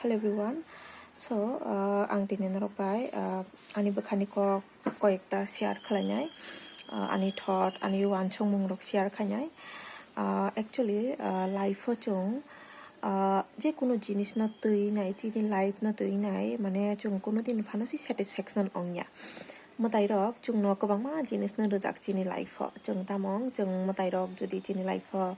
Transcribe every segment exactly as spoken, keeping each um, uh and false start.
Hello everyone. So, uh, ang tini norok bai, uh, ani bwkhani kok koyekta share khlainai, uh, ani thought, ani uansukmung rok share khainai. Uh, actually, uh, life o chwng, uh, je kunu jinis no twi nai, chini life no twi nai, mane chwng kunu din phano si satisfaction ongya. Mwtai rok chwngno kwbangma jinis no rwjak chini life o. Chwng tamung, chwng mwtai rok jodi chini life o,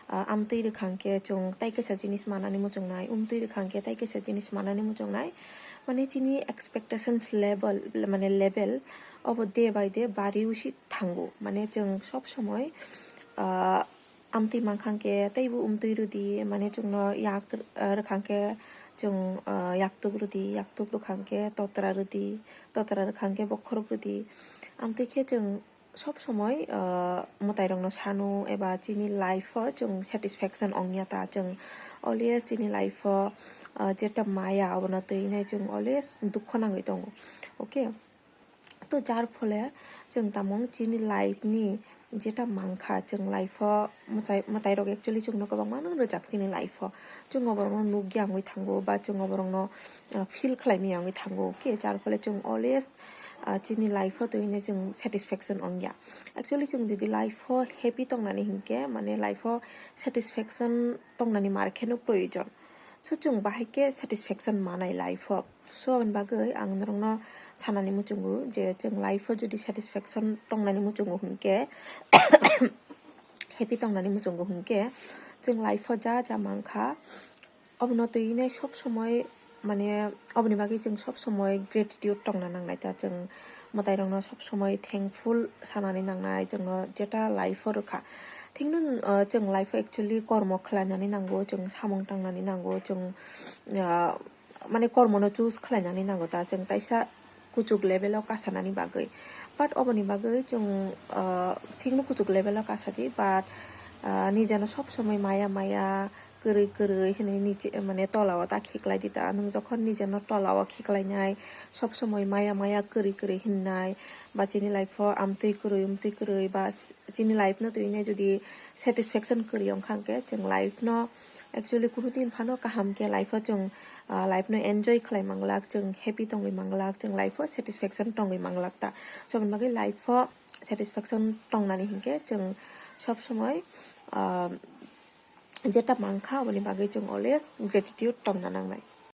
ah, amtwi rwkhang khe chwng tai kaisa jinis manani muchungnai, umtwi rwkhang khe tai kaisa jinis manani muchungnai. Mane chini expectations level, mane level obo day by day bariwi si thango. Mane chwng sob somoi, ah, amtwi mankha khe teibo umtwi rwdi, mane chwngno yak, ah, rwkhang khe chwng, ah, yaktuk rwdi, yaktuk rwkhang khe totra rwdi, totra rwkhang khe bokhorok rwdi. Amtwi khe chwng sob somoi, ah, mwtai rokno sanu eba chini life o chwng satisfaction ongya ta, chwng always chini life o, ah, jeta maya obono twi nai chwng always dukho nangwi tongo. Okay. To jar phole chwng tamung chini life ni jeta mankha, chwng life o mwtai, mwtai rok actually chwngno kwbangma no rwjak chini life o. Chwng oborokno nukya wngwi thango ba chwng oborokno, ah, feel khlaimaya wngwi thango. Okay, jar phole chwng always, ah, chini life o twi hwnwi chwng satisfaction ongya. Actually chwng jodi life o happy tongnani hinkhe, mane life o satisfaction tongnani mar kheno proyojon. So chwng bahai khe satisfaction manai life o. So, aboni bagwi ang norokno sanani muchungo je chwng life o jodi satisfaction tongnani muchungo hinkhe, happy tongnani muchungo hinkhe, chwng life o ja ja mankha, obono twi nai sob somoi, mane, oboni bagwi chwng sob somoi gratitude tongna nangnai ta. Chwng mwtai rokno sob somoi thankful sanani nangnai, chwngno jeta life o rwkha. Thikno, uh, chwng life o actually kormo khlainani nango, chwng samung tangnani nango, chwng, uh, mane kormono choose khlainani nango ta, chwng kaisa kuchuk level o kasanani bagwi. But oboni bagwi chwng, ah, thikno kuchuk level o kasadi, but, ah, nijeno sob somoi maya maya, kwrwi kwrwi hinwi niche, mane tola o ta khiklai di ta. Nwng jokhon nijeno tola o khiklainai, sob somoi maya maya, kwrwi kwrwi hinnai, ba chini life o amtwi kwrwi, umtwi kwrwi, ba chini life no twi nai jodi satisfaction kwrwi wngkha hwnkhe, chwng life no actually kunu din phano kaham khe life o chwng, ah, life no enjoy khlai manglak, chwng happy tongwi manglak, chwng life o satisfaction tongwi manglak ta. So, aboni bagwi life o satisfaction tongnani hinkhe chwng sob somoi, ah, jeta mankha, aboni bagwi chwng always gratitude tongna nangnai.